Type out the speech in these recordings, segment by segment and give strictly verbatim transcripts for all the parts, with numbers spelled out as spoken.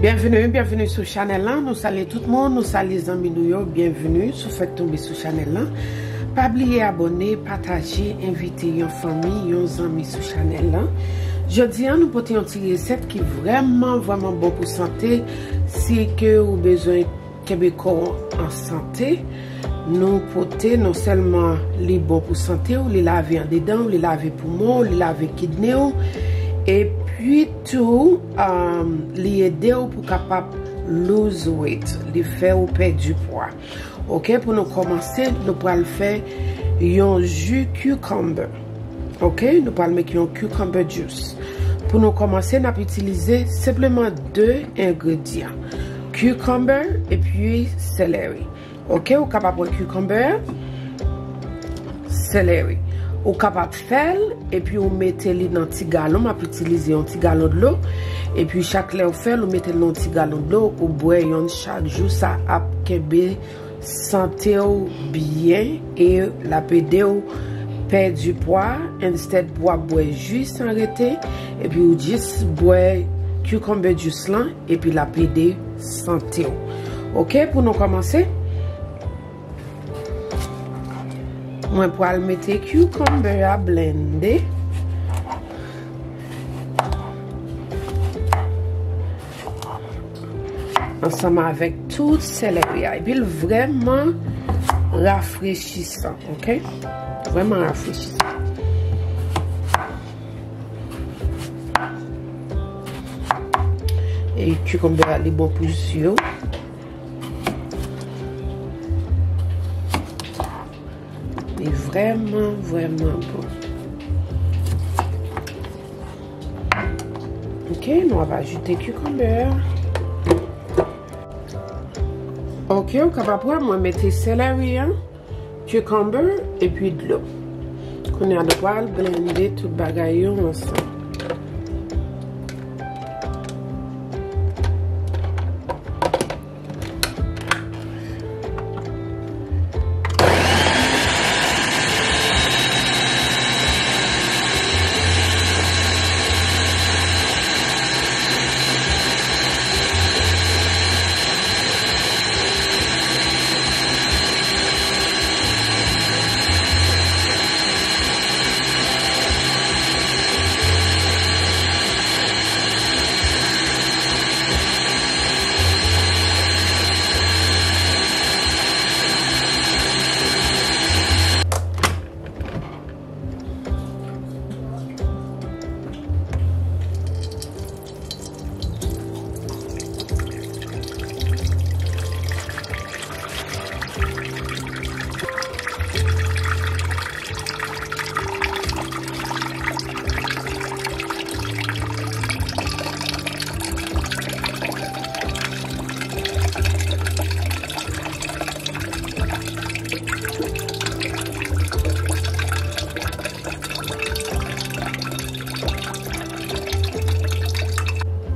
Byenvini, byenvini sou chanèl lan. Nou salye tout moun, nou salye zanmi nou yo. Byenvini si w fèk tonbe sou chanèl lan. Pa bliye abòne, pataje, envite yon fanmi, yon zanmi sou chanèl lan. Jodi a, nou pote yon ti resèt ki vrèman, vrèman bon pou sante. Si ke ou bezwen kenbe kò w an sante, nou pote, non sèlman li bon pou sante w, li lave andedan w, li lave poumon w, li lave kidne w, epi tou, um, li ede w pou kapab lose weight, li fè w pèdi pwa. Ok, pou nou kòmanse, nou pral fè yon ji cucumber. Ok, nou pral make yon cucumber juice. Pou nou kòmanse, n ap itilize senpleman de engredyan. Cucumber epi celery. Ok, ou kapab pran cucumber, celery. Ou kapab fè l, epi ou mete li nan ti galon. M ap itilize yon ti galon dlo. Epi chak lè ou fè l, ou mete l nan yon ti galon dlo, ou bwè yonn chak jou, sa ap kenbe sante w byen e l ap ede w pèdi pwa, instead pou w ap bwè ji san rete, epi ou jis bwè cucumber juice lan, epi l ap ede sante w. Ok, pou nou kòmanse, mwen pral mete cucumber a blende. Ansanm avèk tout sèlèri a. Epi l vrèman rafrechisan, ok? Vrèman rafrechisan. E cucumber a, li bon pou zye w. Li vrèman, vrèman bon. Ok, nou ap ajoute cucumber. Ok, ou kapab wè mwen mete sèlèri an, cucumber epi dlo. Kounye a nou pral blende tout bagay yo ansanm.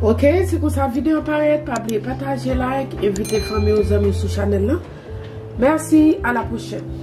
Ok, se konsa videyo parèt. Pa bliye pataje, like, envite fanmi w, zanmi w sou chanèl lan. Mèsi, a la pwochèn.